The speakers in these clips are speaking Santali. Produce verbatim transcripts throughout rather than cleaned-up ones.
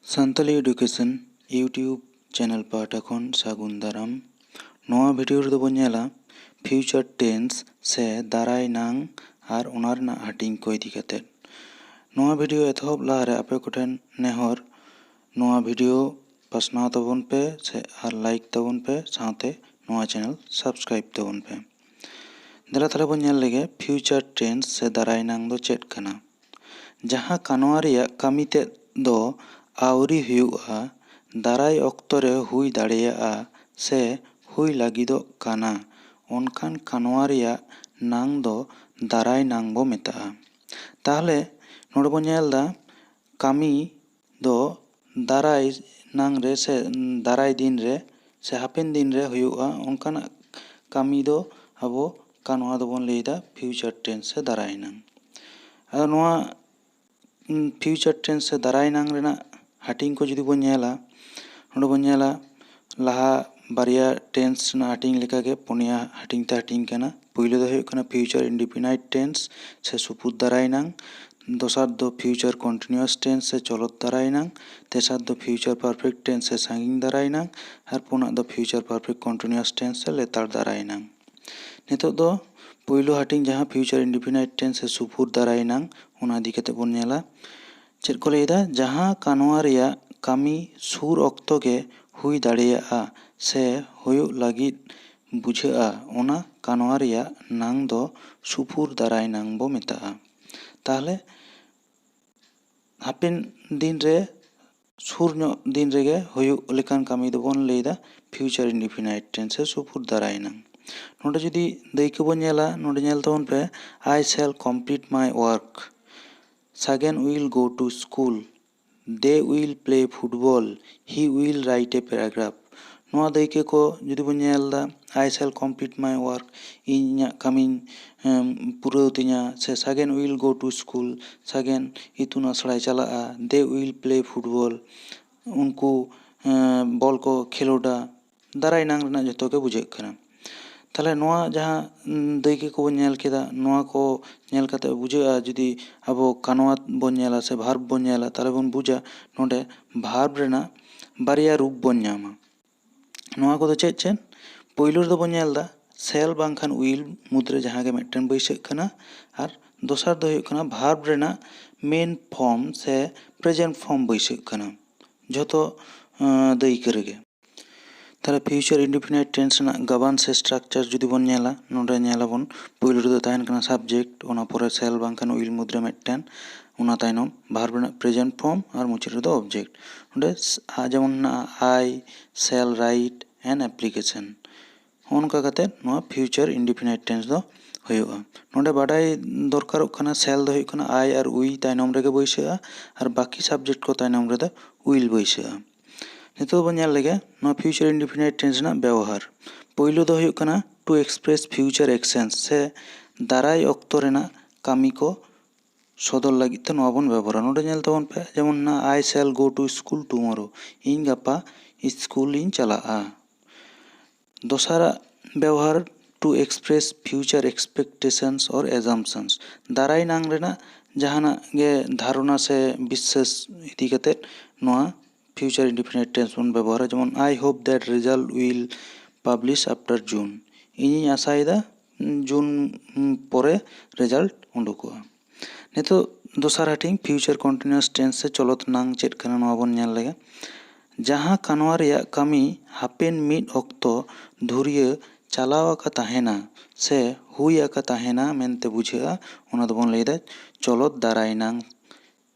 ᱥᱟᱱᱛᱟᱞᱤ Education YouTube channel ᱯᱟᱦᱴᱟ ᱠᱷᱚᱱ ᱥᱟᱹᱜᱩᱱ ᱫᱟᱨᱟᱢ᱾ ᱱᱚᱣᱟ video ᱨᱮᱫᱚ ᱵᱚᱱ ᱧᱮᱞᱟ future tense ᱥᱮ ᱫᱟᱨᱟᱭ ᱱᱟᱝ ᱟᱨ ᱚᱱᱟ ᱨᱮᱱᱟᱜ ᱦᱟᱹᱴᱤᱧ ᱠᱚ ᱤᱫᱤ ᱠᱟᱛᱮ᱾ ᱱᱚᱣᱟ video ᱮᱛᱚᱦᱚᱵ ᱞᱟᱦᱟᱨᱮ ᱟᱯᱮ ᱠᱚᱴᱷᱮᱱ ᱱᱮᱦᱚᱨ, ᱱᱚᱣᱟ video ᱯᱟᱥᱱᱟᱣ ᱛᱟᱵᱚᱱ ᱯᱮ ᱥᱮ ᱟᱨ like ᱛᱟᱵᱚᱱ ᱯᱮ, ᱥᱟᱶᱛᱮ ᱱᱚᱣᱟ channel subscribe ᱛᱟᱵᱚᱱ ᱯᱮ᱾ ᱫᱮᱞᱟ ᱛᱟᱦᱞᱮ ᱵᱚᱱ ᱧᱮᱞ ᱞᱮᱜᱮ future tense ᱥᱮ ᱫᱟᱨᱟᱭ ᱱᱟᱝ ᱫᱚ ᱪᱮᱫ ᱠᱟᱱᱟ᱾ ᱡᱟᱦᱟᱸ ᱠᱟᱱᱣᱟ ᱨᱮᱭᱟᱜ ᱠᱟᱹᱢᱤ ᱛᱮᱫ ᱫᱚ ᱟᱹᱣᱨᱤ ᱦᱩᱭᱩᱜᱼᱟ, ᱫᱟᱨᱟᱭ ᱚᱠᱛᱚ ᱨᱮ ᱦᱩᱭ ᱫᱟᱲᱮᱭᱟᱜᱼᱟ ᱥᱮ ᱦᱩᱭ ᱞᱟᱹᱜᱤᱫᱚᱜ ᱠᱟᱱᱟ, ᱚᱱᱠᱟᱱ ᱠᱟᱱᱣᱟ ᱨᱮᱭᱟᱜ ᱱᱟᱝ ᱫᱚ ᱫᱟᱨᱟᱭ ᱱᱟᱝ ᱵᱚ ᱢᱮᱛᱟᱜᱼᱟ᱾ ᱛᱟᱦᱞᱮ ᱱᱚᱰᱮ ᱵᱚᱱ ᱧᱮᱞ ᱮᱫᱟ ᱠᱟᱹᱢᱤ ᱫᱚ ᱫᱟᱨᱟᱭ ᱱᱟᱝ ᱨᱮ ᱥᱮ ᱫᱟᱨᱟᱭ ᱫᱤᱱ ᱨᱮ ᱥᱮ ᱦᱟᱯᱮᱱ ᱫᱤᱱ ᱨᱮ ᱦᱩᱭᱩᱜᱼᱟ, ᱚᱱᱠᱟᱱᱟᱜ ᱠᱟᱹᱢᱤ ᱫᱚ ᱟᱵᱚ ᱠᱟᱱᱣᱟ ᱫᱚᱵᱚᱱ ᱞᱟᱹᱭ ᱮᱫᱟ future tense ᱥᱮ ᱫᱟᱨᱟᱭ ᱱᱟᱝ᱾ ᱟᱫᱚ ᱱᱚᱣᱟ, ᱩᱸ, future tense ᱥᱮ ᱫᱟᱨᱟᱭ ᱱᱟᱝ ᱨᱮᱱᱟᱜ ᱦᱟᱹᱴᱤᱧ ᱠᱚ ᱡᱩᱫᱤ ᱵᱚᱱ ᱧᱮᱞᱟ, ᱱᱚᱰᱮ ᱵᱚᱱ ᱧᱮᱞᱟ ᱞᱟᱦᱟ ᱵᱟᱨᱭᱟ tense ᱨᱮᱱᱟᱜ ᱦᱟᱹᱴᱤᱧ ᱞᱮᱠᱟᱜᱮ ᱯᱩᱱᱭᱟ ᱦᱟᱹᱴᱤᱧ ᱛᱮ ᱦᱟᱹᱴᱤᱧ ᱠᱟᱱᱟ᱾ ᱯᱩᱭᱞᱩ ᱫᱚ ᱦᱩᱭᱩᱜ ᱠᱟᱱᱟ future indefinite tense ᱥᱮ ᱥᱩᱯᱩᱨ ᱫᱟᱨᱟᱭ ᱱᱟᱝ, ᱫᱚᱥᱟᱨ ᱫᱚ future continuous tense ᱥᱮ ᱪᱚᱞᱚᱛ ᱫᱟᱨᱟᱭ ᱱᱟᱝ, ᱛᱮᱥᱟᱨ ᱫᱚ future perfect tense ᱥᱮ ᱥᱟᱺᱜᱤᱧ ᱫᱟᱨᱟᱭ ᱱᱟᱝ, ᱟᱨ ᱯᱩᱱᱟᱜ ᱫᱚ future perfect continuous tense ᱥᱮ ᱞᱮᱛᱟᱲ ᱫᱟᱨᱟᱭ ᱱᱟᱝ᱾ ᱱᱤᱛᱚᱜ ᱫᱚ ᱯᱩᱭᱞᱩ ᱦᱟᱹᱴᱤᱧ ᱡᱟᱦᱟᱸ future indefinite tense ᱥᱮ ᱥᱩᱯᱩᱨ ᱫᱟᱨᱟᱭ ᱱᱟᱝ, ᱚᱱᱟ ᱤᱫᱤ ᱠᱟᱛᱮ ᱵᱚᱱ ᱧᱮᱞᱟ᱾ ᱪᱮᱫ ᱠᱚ ᱞᱟᱹᱭ ᱮᱫᱟ? ᱡᱟᱦᱟᱸ ᱠᱟᱱᱣᱟ ᱨᱮᱭᱟᱜ ᱠᱟᱹᱢᱤ ᱥᱩᱨ ᱚᱠᱛᱚ ᱜᱮ ᱦᱩᱭ ᱫᱟᱲᱮᱭᱟᱜᱼᱟ ᱥᱮ ᱦᱩᱭᱩᱜ ᱞᱟᱹᱜᱤᱫ ᱵᱩᱡᱷᱟᱹᱜᱼᱟ, ᱚᱱᱟ ᱠᱟᱱᱣᱟ ᱨᱮᱭᱟᱜ ᱱᱟᱝ ᱫᱚ ᱥᱩᱯᱩᱨ ᱫᱟᱨᱟᱭ ᱱᱟᱝ ᱵᱚ ᱢᱮᱛᱟᱜᱼᱟ᱾ ᱛᱟᱦᱞᱮ ᱦᱟᱯᱮᱱ ᱫᱤᱱ ᱨᱮ, ᱥᱩᱨ ᱧᱚᱜ ᱫᱤᱱ ᱨᱮᱜᱮ ᱦᱩᱭᱩᱜ ᱞᱮᱠᱟᱱ ᱠᱟᱹᱢᱤ ᱫᱚᱵᱚᱱ ᱞᱟᱹᱭ ᱮᱫᱟ future indefinite tense ᱥᱮ ᱥᱩᱯᱩᱨ ᱫᱟᱨᱟᱭ ᱱᱟᱝ᱾ ᱱᱚᱰᱮ ᱡᱩᱫᱤ ᱫᱟᱹᱭᱠᱟᱹ ᱵᱚᱱ ᱧᱮᱞᱟ, ᱱᱚᱰᱮ ᱧᱮᱞ ᱛᱟᱵᱚᱱ ᱯᱮ, "I shall complete my work, Sagan will go to school, they will play football, he will write a paragraph." ᱱᱚᱣᱟ ᱫᱟᱹᱭᱠᱟᱹ ᱠᱚ ᱡᱩᱫᱤ ᱵᱚᱱ ᱧᱮᱞ ᱮᱫᱟ, "I shall complete my work", ᱤᱧ ᱤᱧᱟᱹᱜ ᱠᱟᱹᱢᱤᱧ, ᱮᱢ, ᱯᱩᱨᱟᱹᱣ ᱛᱤᱧᱟ, ᱥᱮ "Sagan will go to school", ᱥᱟᱜᱮᱱ ᱤᱛᱩᱱ ᱟᱥᱲᱟᱭ ᱪᱟᱞᱟᱜᱼᱟ, "they will play football", ᱩᱱᱠᱩ, ᱮᱸ, ᱵᱚᱞ ᱠᱚ ᱠᱷᱮᱞᱳᱰᱟ, ᱫᱟᱨᱟᱭ ᱱᱟᱝ ᱨᱮᱱᱟᱜ ᱡᱚᱛᱚ ᱜᱮ ᱵᱩᱡᱷᱟᱹᱜ ᱠᱟᱱᱟ᱾ ᱛᱟᱦᱚᱞᱮ ᱱᱚᱣᱟ ᱡᱟᱦᱟᱸ ᱫᱟᱹᱭᱠᱟᱹ ᱠᱚᱵᱚᱱ ᱧᱮᱞ ᱠᱮᱫᱟ, ᱱᱚᱣᱟ ᱠᱚ ᱧᱮᱞ ᱠᱟᱛᱮ ᱵᱩᱡᱷᱟᱹᱜᱼᱟ, ᱡᱩᱫᱤ ᱟᱵᱚ ᱠᱟᱱᱣᱟ ᱵᱚᱱ ᱧᱮᱞᱟ ᱥᱮ ᱵᱷᱟᱨᱵ ᱵᱚᱱ ᱧᱮᱞᱟ, ᱛᱟᱦᱚᱞᱮ ᱵᱚᱱ ᱵᱩᱡᱟ ᱱᱚᱰᱮ ᱵᱷᱟᱨᱵ ᱨᱮᱱᱟᱜ ᱵᱟᱨᱭᱟ ᱨᱩᱯ ᱵᱚᱱ ᱧᱟᱢᱟ᱾ ᱱᱚᱣᱟ ᱠᱚᱫᱚ ᱪᱮᱫ ᱪᱮᱫ? ᱯᱳᱭᱞᱳ ᱨᱮᱫᱚ ᱵᱚᱱ ᱧᱮᱞ ᱮᱫᱟ ᱥᱮᱞ ᱵᱟᱝᱠᱷᱟᱱ ᱩᱭᱤᱞ ᱢᱩᱫᱽᱨᱮ ᱡᱟᱦᱟᱸ ᱜᱮ ᱢᱤᱫᱴᱮᱱ ᱵᱟᱹᱭᱥᱟᱹᱜ ᱠᱟᱱᱟ, ᱟᱨ ᱫᱚᱥᱟᱨ ᱫᱚ ᱦᱩᱭᱩᱜ ᱠᱟᱱᱟ ᱵᱷᱟᱨᱵ ᱨᱮᱱᱟᱜ ᱢᱮᱱ ᱯᱷᱚᱨᱢ ᱥᱮ ᱯᱨᱮᱡᱮᱱᱴ ᱯᱷᱚᱨᱢ ᱵᱟᱹᱭᱥᱟᱹᱜ ᱠᱟᱱᱟ ᱡᱷᱚᱛᱚ ᱫᱟᱹᱭᱠᱟᱹ ᱨᱮᱜᱮ᱾ ᱛᱟᱦᱚᱞᱮ future indefinite tense ᱨᱮᱱᱟᱜ ᱜᱟᱵᱟᱱ ᱥᱮ structure ᱡᱩᱫᱤ ᱵᱚᱱ ᱧᱮᱞᱟ, ᱱᱚᱰᱮ ᱧᱮᱞᱟᱵᱚᱱ ᱯᱳᱭᱞᱳ ᱨᱮᱫᱚ ᱛᱟᱦᱮᱱ ᱠᱟᱱᱟ subject, ᱚᱱᱟ ᱯᱚᱨᱮ ᱥᱮᱞ ᱵᱟᱝᱠᱷᱟᱱ ᱩᱭᱤᱞ ᱢᱩᱫᱽᱨᱮ ᱢᱤᱫᱴᱮᱱ, ᱚᱱᱟ ᱛᱟᱭᱱᱚᱢ ᱵᱷᱟᱨᱵ ᱨᱮᱱᱟᱜ ᱯᱨᱮᱡᱮᱱᱴ ᱯᱷᱚᱨᱢ, ᱟᱨ ᱢᱩᱪᱟᱹᱫ ᱨᱮᱫᱚ ᱚᱵᱡᱮᱠᱴ᱾ ᱱᱚᱰᱮ ᱡᱮᱢᱚᱱ ᱦᱮᱱᱟᱜᱼᱟ I shall write an application᱾ ᱦᱚᱸᱜᱼᱚ ᱱᱚᱝᱠᱟ ᱠᱟᱛᱮ ᱱᱚᱣᱟ future indefinite tense ᱫᱚ ᱦᱩᱭᱩᱜᱼᱟ᱾ ᱱᱚᱰᱮ ᱵᱟᱰᱟᱭ ᱫᱚᱨᱠᱟᱨᱚᱜ ᱠᱟᱱᱟ, ᱥᱮᱞ ᱫᱚ ᱦᱩᱭᱩᱜ ᱠᱟᱱᱟ I ᱟᱨ we ᱛᱟᱭᱱᱚᱢ ᱨᱮᱜᱮ ᱵᱟᱹᱭᱥᱟᱹᱜᱼᱟ, ᱟᱨ ᱵᱟᱹᱠᱤ subject ᱠᱚ ᱛᱟᱭᱱᱚᱢ ᱨᱮᱫᱚ will ᱵᱟᱹᱭᱥᱟᱹᱜᱼᱟ᱾ ᱱᱤᱛᱚᱜ ᱵᱚᱱ ᱧᱮᱞ ᱞᱮᱜᱮ ᱱᱚᱣᱟ future indefinite tense ᱨᱮᱱᱟᱜ ᱵᱮᱣᱦᱟᱨ᱾ ᱯᱳᱭᱞᱳ ᱫᱚ ᱦᱩᱭᱩᱜ ᱠᱟᱱᱟ to express future actions ᱥᱮ ᱫᱟᱨᱟᱭ ᱚᱠᱛᱚ ᱨᱮᱱᱟᱜ ᱠᱟᱹᱢᱤ ᱠᱚ ᱥᱚᱫᱚᱨ ᱞᱟᱹᱜᱤᱫ ᱛᱮ ᱱᱚᱣᱟ ᱵᱚᱱ ᱵᱮᱵᱚᱦᱟᱨᱟ᱾ ᱱᱚᱰᱮ ᱧᱮᱞ ᱛᱟᱵᱚᱱ ᱯᱮ, ᱡᱮᱢᱚᱱ ᱦᱮᱱᱟᱜᱼᱟ, I shall go to school tomorrow, ᱤᱧ ᱜᱟᱯᱟ ᱥᱠᱩᱞ ᱤᱧ ᱪᱟᱞᱟᱜᱼᱟ᱾ ᱫᱚᱥᱟᱨᱟᱜ ᱵᱮᱣᱦᱟᱨ to express future expectations or assumptions, ᱫᱟᱨᱟᱭ ᱱᱟᱝ ᱨᱮᱱᱟᱜ ᱡᱟᱦᱟᱱᱟᱜ ᱜᱮ ᱫᱷᱟᱨᱚᱱᱟ ᱥᱮ ᱵᱤᱥᱥᱟᱹᱥ ᱤᱫᱤ ᱠᱟᱛᱮ ᱱᱚᱣᱟ future indefinite tense ᱵᱚᱱ ᱵᱮᱵᱚᱦᱟᱨᱟ᱾ ᱡᱮᱢᱚᱱ I hope that result will publish after June, ᱤᱧᱤᱧ ᱟᱥᱟᱭᱮᱫᱟ ᱡᱩᱱ ᱯᱚᱨᱮ ᱨᱮᱡᱟᱞᱴ ᱩᱰᱩᱠᱚᱜᱼᱟ᱾ ᱱᱤᱛᱚᱜ ᱫᱚᱥᱟᱨ ᱦᱟᱹᱴᱤᱧ future continuous tense ᱥᱮ ᱪᱚᱞᱚᱛ ᱱᱟᱝ ᱪᱮᱫ ᱠᱟᱱᱟ, ᱱᱚᱣᱟ ᱵᱚᱱ ᱧᱮᱞ ᱞᱮᱜᱮ᱾ ᱡᱟᱦᱟᱸ ᱠᱟᱱᱣᱟ ᱨᱮᱭᱟᱜ ᱠᱟᱹᱢᱤ ᱦᱟᱯᱮᱱ ᱢᱤᱫ ᱚᱠᱛᱚ ᱫᱷᱩᱨᱤᱭᱟᱹ ᱪᱟᱞᱟᱣ ᱟᱠᱟ ᱛᱟᱦᱮᱱᱟ ᱥᱮ ᱦᱩᱭ ᱟᱠᱟ ᱛᱟᱦᱮᱱᱟ ᱢᱮᱱᱛᱮ ᱵᱩᱡᱷᱟᱹᱜᱼᱟ, ᱚᱱᱟ ᱫᱚᱵᱚᱱ ᱞᱟᱹᱭᱫᱟ ᱪᱚᱞᱚᱛ ᱫᱟᱨᱟᱭ ᱱᱟᱝ᱾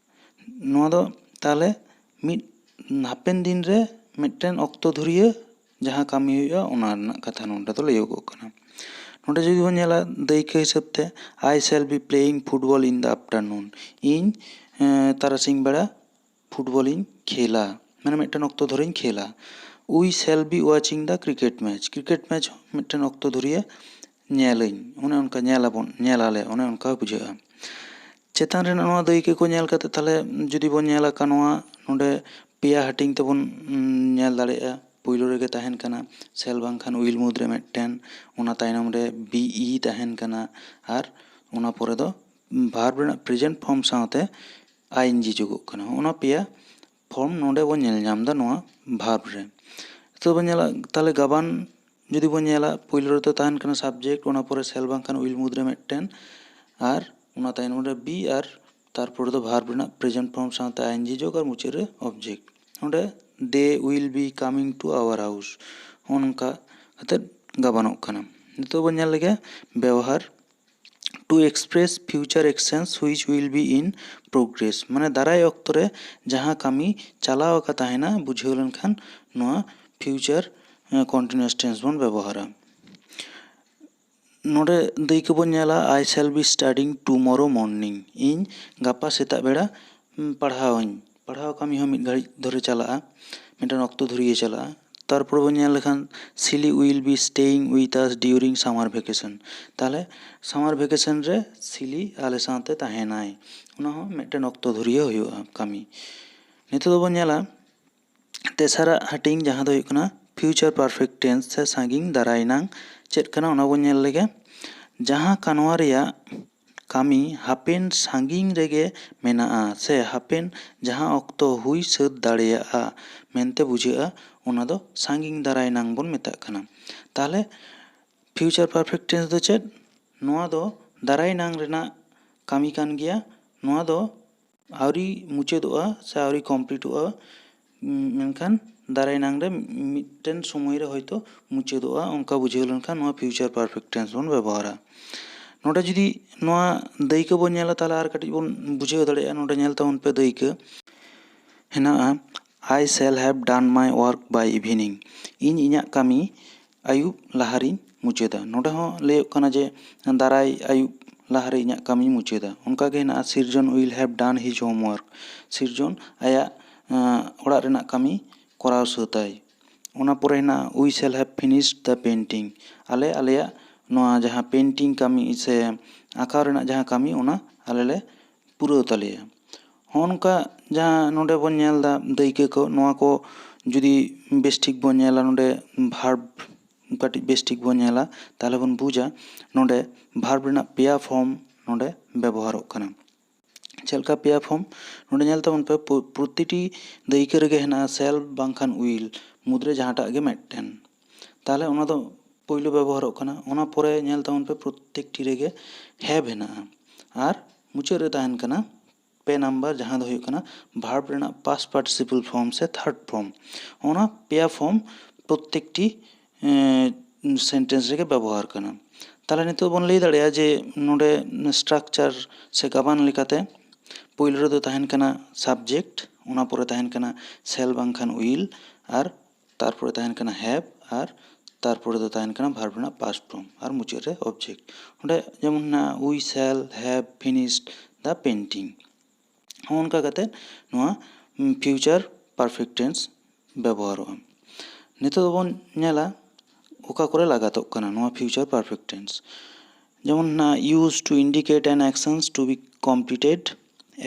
ᱱᱚᱣᱟ ᱫᱚ ᱛᱟᱦᱚᱞᱮ ᱢᱤᱫ ᱦᱟᱯᱮᱱ ᱫᱤᱱ ᱨᱮ ᱢᱤᱫᱴᱮᱱ ᱚᱠᱛᱚ ᱫᱷᱩᱨᱤᱭᱟᱹ ᱡᱟᱦᱟᱸ ᱠᱟᱹᱢᱤ ᱦᱩᱭᱩᱜᱼᱟ, ᱚᱱᱟ ᱨᱮᱱᱟᱜ ᱠᱟᱛᱷᱟ ᱱᱚᱰᱮ ᱫᱚ ᱞᱟᱹᱭᱚᱜᱚᱜ ᱠᱟᱱᱟ᱾ ᱱᱚᱰᱮ ᱡᱩᱫᱤ ᱵᱚᱱ ᱧᱮᱞᱟ ᱫᱟᱹᱭᱠᱟᱹ ᱦᱤᱥᱟᱹᱵ ᱛᱮ, I shall be playing football in the afternoon, ᱤᱧ ᱮᱸ, ᱛᱟᱨᱟᱥᱤᱧ ᱵᱮᱲᱟ ᱯᱷᱩᱴᱵᱚᱞᱤᱧ ᱠᱷᱮᱞᱟ, ᱢᱟᱱᱮ ᱢᱤᱫᱴᱮᱱ ᱚᱠᱛᱚ ᱫᱷᱚᱨᱮᱧ ᱠᱷᱮᱞᱟ᱾ We shall be watching the cricket match, cricket match ᱢᱤᱫᱴᱮᱱ ᱚᱠᱛᱚ ᱫᱷᱩᱨᱤᱭᱟᱹ ᱧᱮᱞᱟᱹᱧ, ᱚᱱᱮ ᱚᱱᱠᱟ ᱧᱮᱞᱟᱵᱚᱱ, ᱧᱮᱞᱟᱞᱮ, ᱚᱱᱮ ᱚᱱᱠᱟ ᱵᱩᱡᱷᱟᱹᱜᱼᱟ᱾ ᱪᱮᱛᱟᱱ ᱨᱮᱱᱟᱜ ᱱᱚᱣᱟ ᱫᱟᱹᱭᱠᱟᱹ ᱠᱚ ᱧᱮᱞ ᱠᱟᱛᱮ ᱛᱟᱦᱚᱞᱮ ᱡᱩᱫᱤ ᱵᱚᱱ ᱧᱮᱞ ᱟᱠᱟᱫ ᱱᱚᱣᱟ, ᱱᱚᱰᱮ ᱯᱮᱭᱟ ᱦᱟᱹᱴᱤᱧ ᱛᱮᱵᱚᱱ ᱧᱮᱞ ᱫᱟᱲᱮᱭᱟᱜᱼᱟ᱾ ᱯᱳᱭᱞᱳ ᱨᱮᱜᱮ ᱛᱟᱦᱮᱱ ᱠᱟᱱᱟ shall ᱵᱟᱝᱠᱷᱟᱱ will ᱢᱩᱫᱽᱨᱮ ᱢᱤᱫᱴᱮᱱ, ᱚᱱᱟ ᱛᱟᱭᱱᱚᱢ ᱨᱮ be ᱤ ᱛᱟᱦᱮᱱ ᱠᱟᱱᱟ, ᱟᱨ ᱚᱱᱟ ᱯᱚᱨᱮ ᱫᱚ verb ᱨᱮᱱᱟᱜ present form ᱥᱟᱶᱛᱮ ing ᱡᱳᱜᱚᱜ ᱠᱟᱱᱟ᱾ ᱚᱱᱟ ᱯᱮᱭᱟ form ᱱᱚᱰᱮ ᱵᱚᱱ ᱧᱮᱞ ᱧᱟᱢ ᱮᱫᱟ ᱱᱚᱣᱟ verb ᱨᱮ᱾ ᱱᱤᱛᱚᱜ ᱵᱚᱱ ᱧᱮᱞᱟ ᱛᱟᱦᱚᱞᱮ ᱜᱟᱵᱟᱱ ᱡᱩᱫᱤ ᱵᱚᱱ ᱧᱮᱞᱟ, ᱯᱳᱭᱞᱳ ᱨᱮᱫᱚ ᱛᱟᱦᱮᱱ ᱠᱟᱱᱟ subject, ᱚᱱᱟ ᱯᱚᱨᱮ shall ᱵᱟᱝᱠᱷᱟᱱ will ᱢᱩᱫᱽᱨᱮ ᱢᱤᱫᱴᱮᱱ, ᱟᱨ ᱚᱱᱟ ᱛᱟᱭᱱᱚᱢ ᱨᱮ be, ᱟᱨ ᱛᱟᱨᱯᱚᱨᱮ ᱫᱚ verb ᱨᱮᱱᱟᱜ present form ᱥᱟᱶᱛᱮ ing ᱡᱳᱜᱽ, ᱟᱨ ᱢᱩᱪᱟᱹᱫ ᱨᱮ object᱾ ᱱᱚᱰᱮ they will be coming to our house, ᱱᱚᱜᱼᱚ ᱱᱚᱝᱠᱟ ᱠᱟᱛᱮᱫ ᱜᱟᱵᱟᱱᱚᱜ ᱠᱟᱱᱟ᱾ ᱱᱤᱛᱚᱜ ᱵᱚᱱ ᱧᱮᱞ ᱞᱮᱜᱮ ᱵᱮᱣᱦᱟᱨ, to express future actions which will be in progress, ᱢᱟᱱᱮ ᱫᱟᱨᱟᱭ ᱚᱠᱛᱚ ᱨᱮ ᱡᱟᱦᱟᱸ ᱠᱟᱹᱢᱤ ᱪᱟᱞᱟᱣ ᱟᱠᱟ ᱛᱟᱦᱮᱱᱟ ᱵᱩᱡᱷᱟᱹᱣ ᱞᱮᱱᱠᱷᱟᱱ ᱱᱚᱣᱟ future continuous tense ᱵᱚᱱ ᱵᱮᱵᱚᱦᱟᱨᱟ᱾ ᱱᱚᱰᱮ ᱫᱟᱹᱭᱠᱟᱹ ᱵᱚᱱ ᱧᱮᱞᱟ, I shall be studying tomorrow morning, ᱤᱧ ᱜᱟᱯᱟ ᱥᱮᱛᱟᱜ ᱵᱮᱲᱟ ᱯᱟᱲᱦᱟᱣᱟᱹᱧ᱾ ᱯᱟᱲᱦᱟᱣ ᱠᱟᱹᱢᱤ ᱦᱚᱸ ᱢᱤᱫ ᱜᱷᱟᱹᱲᱤᱡ ᱫᱷᱚᱨᱮ ᱪᱟᱞᱟᱜᱼᱟ, ᱢᱤᱫᱴᱮᱱ ᱚᱠᱛᱚ ᱫᱷᱩᱨᱤᱭᱟᱹ ᱪᱟᱞᱟᱜᱼᱟ᱾ ᱛᱟᱨᱯᱚᱨᱮ ᱵᱚᱱ ᱧᱮᱞ ᱞᱮᱠᱷᱟᱱ, Sally will be staying with us during summer vacation, ᱛᱟᱦᱚᱞᱮ summer vacation ᱨᱮ ᱥᱤᱞᱤ ᱟᱞᱮ ᱥᱟᱶᱛᱮ ᱛᱟᱦᱮᱱᱟᱭ, ᱚᱱᱟ ᱦᱚᱸ ᱢᱤᱫᱴᱮᱱ ᱚᱠᱛᱚ ᱫᱷᱩᱨᱤᱭᱟᱹ ᱦᱩᱭᱩᱜᱼᱟ ᱠᱟᱹᱢᱤ᱾ ᱱᱤᱛᱚᱜ ᱫᱚᱵᱚᱱ ᱧᱮᱞᱟ ᱛᱮᱥᱟᱨᱟᱜ ᱦᱟᱹᱴᱤᱧ, ᱡᱟᱦᱟᱸ ᱫᱚ ᱦᱩᱭᱩᱜ ᱠᱟᱱᱟ future perfect tense ᱥᱮ ᱥᱟᱺᱜᱤᱧ ᱫᱟᱨᱟᱭ ᱱᱟᱝ᱾ ᱪᱮᱫ ᱠᱟᱱᱟ ᱚᱱᱟ ᱵᱚᱱ ᱧᱮᱞ ᱞᱮᱜᱮ᱾ ᱡᱟᱦᱟᱸ ᱠᱟᱱᱣᱟ ᱨᱮᱭᱟᱜ ᱠᱟᱹᱢᱤ ᱦᱟᱯᱮᱱ ᱥᱟᱺᱜᱤᱧ ᱨᱮᱜᱮ ᱢᱮᱱᱟᱜᱼᱟ ᱥᱮ ᱦᱟᱯᱮᱱ ᱡᱟᱦᱟᱸ ᱚᱠᱛᱚ ᱦᱩᱭ ᱥᱟᱹᱛ ᱫᱟᱲᱮᱭᱟᱜᱼᱟ ᱢᱮᱱᱛᱮ ᱵᱩᱡᱷᱟᱹᱜᱼᱟ, ᱚᱱᱟ ᱫᱚ ᱥᱟᱺᱜᱤᱧ ᱫᱟᱨᱟᱭ ᱱᱟᱝ ᱵᱚᱱ ᱢᱮᱛᱟᱜ ᱠᱟᱱᱟ᱾ ᱛᱟᱦᱚᱞᱮ future perfect tense ᱫᱚ ᱪᱮᱫ? ᱱᱚᱣᱟ ᱫᱚ ᱫᱟᱨᱟᱭ ᱱᱟᱝ ᱨᱮᱱᱟᱜ ᱠᱟᱹᱢᱤ ᱠᱟᱱ ᱜᱮᱭᱟ᱾ ᱱᱚᱣᱟ ᱫᱚ ᱟᱹᱣᱨᱤ ᱢᱩᱪᱟᱹᱫᱚᱜᱼᱟ ᱥᱮ ᱟᱹᱣᱨᱤ ᱠᱚᱢᱯᱞᱤᱴᱚᱜᱼᱟ, ᱩᱸ, ᱢᱮᱱᱠᱷᱟᱱ ᱫᱟᱨᱟᱭ ᱱᱟᱝ ᱨᱮ ᱢᱤᱫᱴᱮᱱ ᱥᱚᱢᱚᱭ ᱨᱮ ᱦᱚᱭᱛᱳ ᱢᱩᱪᱟᱹᱫᱚᱜᱼᱟ, ᱚᱱᱠᱟ ᱵᱩᱡᱷᱟᱹᱣ ᱞᱮᱱᱠᱷᱟᱱ ᱱᱚᱣᱟ future perfect tense ᱵᱚᱱ ᱵᱮᱵᱚᱦᱟᱨᱟ᱾ ᱱᱚᱰᱮ ᱡᱩᱫᱤ ᱱᱚᱣᱟ ᱫᱟᱹᱭᱠᱟᱹ ᱵᱚᱱ ᱧᱮᱞᱟ, ᱛᱟᱦᱚᱞᱮ ᱟᱨ ᱠᱟᱹᱴᱤᱡ ᱵᱚᱱ ᱵᱩᱡᱷᱟᱹᱣ ᱫᱟᱲᱮᱭᱟᱜᱼᱟ᱾ ᱱᱚᱰᱮ ᱧᱮᱞ ᱛᱟᱵᱚᱱ ᱯᱮ ᱫᱟᱹᱭᱠᱟᱹ ᱦᱮᱱᱟᱜᱼᱟ, I shall have done my work by evening, ᱤᱧ ᱤᱧᱟᱹᱜ ᱠᱟᱹᱢᱤ ᱟᱹᱭᱩᱵ ᱞᱟᱦᱟᱨᱤᱧ ᱢᱩᱪᱟᱹᱫᱟ᱾ ᱱᱚᱰᱮ ᱦᱚᱸ ᱞᱟᱹᱭᱚᱜ ᱠᱟᱱᱟ ᱡᱮ ᱫᱟᱨᱟᱭ ᱟᱹᱭᱩᱵ ᱞᱟᱦᱟᱨᱮ ᱤᱧᱟᱹᱜ ᱠᱟᱹᱢᱤᱧ ᱢᱩᱪᱟᱹᱫᱟ᱾ ᱚᱱᱠᱟᱜᱮ ᱦᱮᱱᱟᱜᱼᱟ, Sirjon will have done his homework, ᱥᱤᱨᱡᱚᱱ ᱟᱭᱟᱜ ᱟᱸ, ᱚᱲᱟᱜ ᱨᱮᱱᱟᱜ ᱠᱟᱹᱢᱤ ᱠᱚᱨᱟᱣ ᱥᱟᱹᱛᱟᱭ᱾ ᱚᱱᱟ ᱯᱚᱨᱮ ᱦᱮᱱᱟᱜᱼᱟ, We shall have finished the painting, ᱟᱞᱮ ᱟᱞᱮᱭᱟᱜ ᱱᱚᱣᱟ ᱡᱟᱦᱟᱸ painting ᱠᱟᱹᱢᱤ ᱥᱮ ᱟᱸᱠᱟᱣ ᱨᱮᱱᱟᱜ ᱡᱟᱦᱟᱸ ᱠᱟᱹᱢᱤ, ᱚᱱᱟ ᱟᱞᱮ ᱞᱮ ᱯᱩᱨᱟᱹᱣ ᱛᱟᱞᱮᱭᱟ᱾ ᱦᱚᱸᱜᱼᱚ ᱱᱚᱝᱠᱟ ᱡᱟᱦᱟᱸ ᱱᱚᱰᱮ ᱵᱚᱱ ᱧᱮᱞ ᱮᱫᱟ ᱫᱟᱹᱭᱠᱟᱹ ᱠᱚ, ᱱᱚᱣᱟ ᱠᱚ ᱡᱩᱫᱤ ᱵᱮᱥ ᱴᱷᱤᱠ ᱵᱚᱱ ᱧᱮᱞᱟ, ᱱᱚᱰᱮ verb ᱠᱟᱹᱴᱤᱡ ᱵᱮᱥ ᱴᱷᱤᱠ ᱵᱚᱱ ᱧᱮᱞᱟ, ᱛᱟᱦᱚᱞᱮ ᱵᱚᱱ ᱵᱩᱡᱟ ᱱᱚᱰᱮ verb ᱨᱮᱱᱟᱜ ᱯᱮᱭᱟ form ᱱᱚᱰᱮ ᱵᱮᱵᱚᱦᱟᱨᱚᱜ ᱠᱟᱱᱟ᱾ ᱪᱮᱫ ᱞᱮᱠᱟ ᱯᱮᱭᱟ form? ᱱᱚᱰᱮ ᱧᱮᱞ ᱛᱟᱵᱚᱱ ᱯᱮ, ᱯᱨᱚ- ᱯᱨᱚᱛᱤᱴᱤ ᱫᱟᱹᱭᱠᱟᱹ ᱨᱮᱜᱮ ᱦᱮᱱᱟᱜᱼᱟ shall ᱵᱟᱝᱠᱷᱟᱱ will ᱢᱩᱫᱽᱨᱮ ᱡᱟᱦᱟᱸᱴᱟᱜ ᱜᱮ ᱢᱤᱫᱴᱮᱱ᱾ ᱛᱟᱦᱚᱞᱮ ᱚᱱᱟ ᱫᱚ ᱯᱳᱭᱞᱳ ᱵᱮᱵᱚᱦᱟᱨᱚᱜ ᱠᱟᱱᱟ᱾ ᱚᱱᱟ ᱯᱚᱨᱮ ᱧᱮᱞ ᱛᱟᱵᱚᱱ ᱯᱮ, ᱯᱨᱚᱛᱮᱠᱴᱤ ᱨᱮᱜᱮ have ᱦᱮᱱᱟᱜᱼᱟ᱾ ᱟᱨ ᱢᱩᱪᱟᱹᱫ ᱨᱮ ᱛᱟᱦᱮᱱ ᱠᱟᱱᱟ ᱯᱮ ᱱᱟᱢᱵᱟᱨ, ᱡᱟᱦᱟᱸ ᱫᱚ ᱦᱩᱭᱩᱜ ᱠᱟᱱᱟ verb ᱨᱮᱱᱟᱜ past participle form ᱥᱮ third form᱾ ᱚᱱᱟ ᱯᱮᱭᱟ form ᱯᱨᱚᱛᱮᱠᱴᱤ sentence ᱨᱮᱜᱮ ᱵᱮᱵᱚᱦᱟᱨ ᱠᱟᱱᱟ᱾ ᱛᱟᱦᱚᱞᱮ ᱱᱤᱛᱚᱜ ᱵᱚᱱ ᱞᱟᱹᱭ ᱫᱟᱲᱮᱭᱟᱜᱼᱟ ᱡᱮ ᱱᱚᱰᱮ structure ᱥᱮ ᱜᱟᱵᱟᱱ ᱞᱮᱠᱟᱛᱮ ᱯᱳᱭᱞᱳ ᱨᱮᱫᱚ ᱛᱟᱦᱮᱱ ᱠᱟᱱᱟ subject, ᱚᱱᱟ ᱯᱚᱨᱮ ᱛᱟᱦᱮᱱ ᱠᱟᱱᱟ shall ᱵᱟᱝᱠᱷᱟᱱ will, ᱟᱨ ᱛᱟᱨᱯᱚᱨᱮ ᱛᱟᱦᱮᱱ ᱠᱟᱱᱟ have, ᱟᱨ ᱛᱟᱨᱯᱚᱨᱮ ᱫᱚ ᱛᱟᱦᱮᱱ ᱠᱟᱱᱟ verb ᱨᱮᱱᱟᱜ past form, ᱟᱨ ᱢᱩᱪᱟᱹᱫ ᱨᱮ object᱾ ᱚᱸᱰᱮ ᱡᱮᱢᱚᱱ ᱦᱮᱱᱟᱜᱼᱟ, "We shall have finished the painting"᱾ ᱦᱚᱸᱜᱼᱚ ᱱᱚᱝᱠᱟ ᱠᱟᱛᱮ ᱱᱚᱣᱟ future perfect tense ᱵᱮᱵᱚᱦᱟᱨᱚᱜᱼᱟ᱾ ᱱᱤᱛᱚᱜ ᱫᱚᱵᱚᱱ ᱧᱮᱞᱟ ᱚᱠᱟ ᱠᱚᱨᱮ ᱞᱟᱜᱟᱛᱚᱜ ᱠᱟᱱᱟ ᱱᱚᱣᱟ future perfect tense᱾ ᱡᱮᱢᱚᱱ ᱦᱮᱱᱟᱜᱼᱟ, "Used to indicate an actions to be completed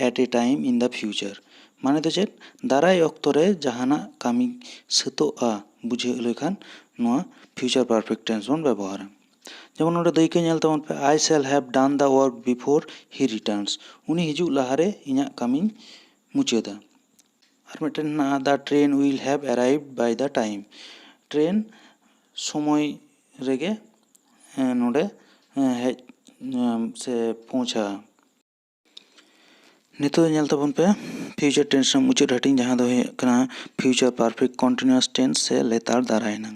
at a time in the future", ᱢᱟᱱᱮ ᱫᱚ ᱪᱮᱫ? ᱫᱟᱨᱟᱭ ᱚᱠᱛᱚ ᱨᱮ ᱡᱟᱦᱟᱱᱟᱜ ᱠᱟᱹᱢᱤ ᱥᱟᱹᱛᱚᱜᱼᱟ ᱵᱩᱡᱷᱟᱹᱣ ᱞᱮᱠᱷᱟᱱ ᱱᱚᱣᱟ future perfect tense ᱵᱚᱱ ᱵᱮᱵᱚᱦᱟᱨᱟ᱾ ᱡᱮᱢᱚᱱ ᱱᱚᱰᱮ ᱫᱟᱹᱭᱠᱟᱹ ᱧᱮᱞ ᱛᱟᱵᱚᱱ ᱯᱮ, "I shall have done the work before he returns", ᱩᱱᱤ ᱦᱤᱡᱩᱜ ᱞᱟᱦᱟᱨᱮ ᱤᱧᱟᱹᱜ ᱠᱟᱹᱢᱤᱧ ᱢᱩᱪᱟᱹᱫᱟ᱾ ᱟᱨ ᱢᱤᱫᱴᱮᱱ ᱦᱮᱱᱟᱜᱼᱟ, "The train will have arrived by the time", train ᱥᱚᱢᱚᱭ ᱨᱮᱜᱮ ᱱᱚᱰᱮ ᱦᱮᱡ ᱥᱮ ᱯᱳᱸᱪᱷᱟ᱾ ᱱᱤᱛᱚᱜ ᱧᱮᱞ ᱛᱟᱵᱚᱱ ᱯᱮ future tense ᱨᱮᱱᱟᱜ ᱢᱩᱪᱟᱹᱫ ᱦᱟᱹᱴᱤᱧ, ᱡᱟᱦᱟᱸ ᱫᱚ ᱦᱩᱭᱩᱜ ᱠᱟᱱᱟ future perfect continuous tense ᱥᱮ ᱞᱮᱛᱟᱲ ᱫᱟᱨᱟᱭ ᱮᱱᱟ᱾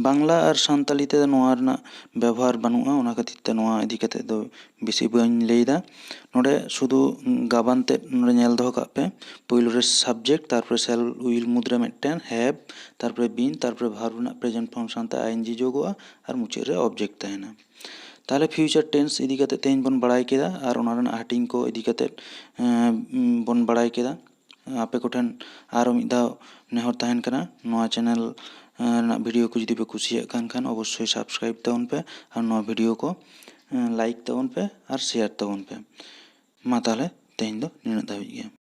ᱵᱟᱝᱞᱟ ᱟᱨ ᱥᱟᱱᱛᱟᱞᱤ ᱛᱮᱫᱚ ᱱᱚᱣᱟ ᱨᱮᱱᱟᱜ ᱵᱮᱵᱚᱦᱟᱨ ᱵᱟᱹᱱᱩᱜᱼᱟ, ᱚᱱᱟ ᱠᱷᱟᱹᱛᱤᱨ ᱛᱮ ᱱᱚᱣᱟ ᱤᱫᱤ ᱠᱟᱛᱮ ᱫᱚ ᱵᱮᱥᱤ ᱵᱟᱹᱧ ᱞᱟᱹᱭᱫᱟ᱾ ᱱᱚᱰᱮ ᱥᱩᱫᱷᱩ ᱜᱟᱵᱟᱱ ᱛᱮᱫ ᱱᱚᱰᱮ ᱧᱮᱞ ᱫᱚᱦᱚ ᱠᱟᱜ ᱯᱮ, ᱯᱳᱭᱞᱳ ᱨᱮ subject, ᱛᱟᱨᱯᱚᱨᱮ shall will ᱢᱩᱫᱽᱨᱮ ᱢᱤᱫᱴᱮᱱ have, ᱛᱟᱨᱯᱚᱨᱮ been, ᱛᱟᱨᱯᱚᱨᱮ verb ᱨᱮᱱᱟᱜ present form ᱥᱟᱶᱛᱮ ing ᱡᱳᱜᱚᱜᱼᱟ, ᱟᱨ ᱢᱩᱪᱟᱹᱫ ᱨᱮ object ᱛᱟᱦᱮᱱᱟ᱾ ᱛᱟᱦᱚᱞᱮ future tense ᱤᱫᱤ ᱠᱟᱛᱮ ᱛᱮᱦᱮᱧ ᱵᱚᱱ ᱵᱟᱲᱟᱭ ᱠᱮᱫᱟ, ᱟᱨ ᱚᱱᱟ ᱨᱮᱱᱟᱜ ᱦᱟᱹᱴᱤᱧ ᱠᱚ ᱤᱫᱤ ᱠᱟᱛᱮ ᱵᱚᱱ ᱵᱟᱲᱟᱭ ᱠᱮᱫᱟ᱾ ᱟᱯᱮ ᱠᱚᱴᱷᱮᱱ ᱟᱨᱚ ᱢᱤᱫ ᱫᱷᱟᱣ ᱱᱮᱦᱚᱨ ᱛᱟᱦᱮᱱ ᱠᱟᱱᱟ, ᱱᱚᱣᱟ channel ᱨᱮᱱᱟᱜ video ᱠᱚ ᱡᱩᱫᱤ ᱯᱮ ᱠᱩᱥᱤᱭᱟᱜ ᱠᱟᱱ ᱠᱷᱟᱱ, ᱚᱵᱚᱥᱥᱳᱭ subscribe ᱛᱟᱵᱚᱱ ᱯᱮ ᱟᱨ ᱱᱚᱣᱟ video ᱠᱚ like ᱛᱟᱵᱚᱱ ᱯᱮ ᱟᱨ share ᱛᱟᱵᱚᱱ ᱯᱮ᱾ ᱢᱟ ᱛᱟᱦᱚᱞᱮ ᱛᱮᱦᱮᱧ ᱫᱚ ᱱᱤᱱᱟᱹᱜ ᱫᱷᱟᱹᱵᱤᱡ ᱜᱮ᱾